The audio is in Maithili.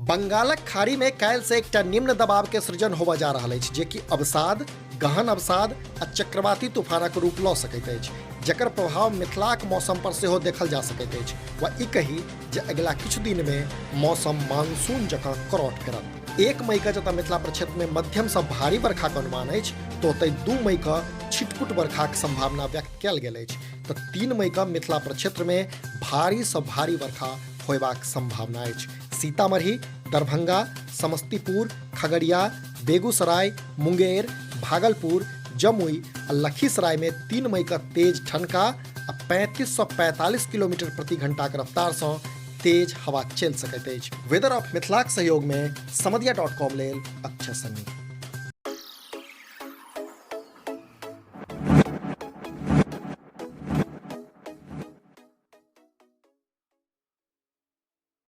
बंगालक खाड़ी में काल्हि से एकटा निम्न दबाव के सृजन होबय जा रहल अछि, जे कि अवसाद, गहन अवसाद आ चक्रवाती तूफानक रूप लऽ सकैत अछि, जकर प्रभाव मिथिलाक मौसम पर सेहो देखल जा सकैत अछि वा ई कही जे अगिला किछु दिन में मौसम मानसून जकाँ करौट फेरत। 1 मई के जतऽ मिथिला प्रक्षेत्र में मध्यम सँ भारी बरखाक अनुमान अछि, तऽ ओतहि 2 मई के छिटपुट बरखाक संभावना व्यक्त कयल गेल अछि, तऽ 3 मई के मिथिला प्रक्षेत्र में भारी सँ भारी बरखा होयबाक संभावना अछि। सीतामढ़ी, दरभंगा, समस्तीपुर, खगड़िया, बेगूसराय, मुंगेर, भागलपुर, जमुई आ लखीसराय में 3 मई के तेज ठनका आ 35 सँ 45 किलोमीटर प्रति घंटाक रफ्तार सँ तेज हवा चलि सकैत अछि। वेदर ऑफ मिथिलाक सहयोग में समदिया.com लेल अक्षय सन्नी।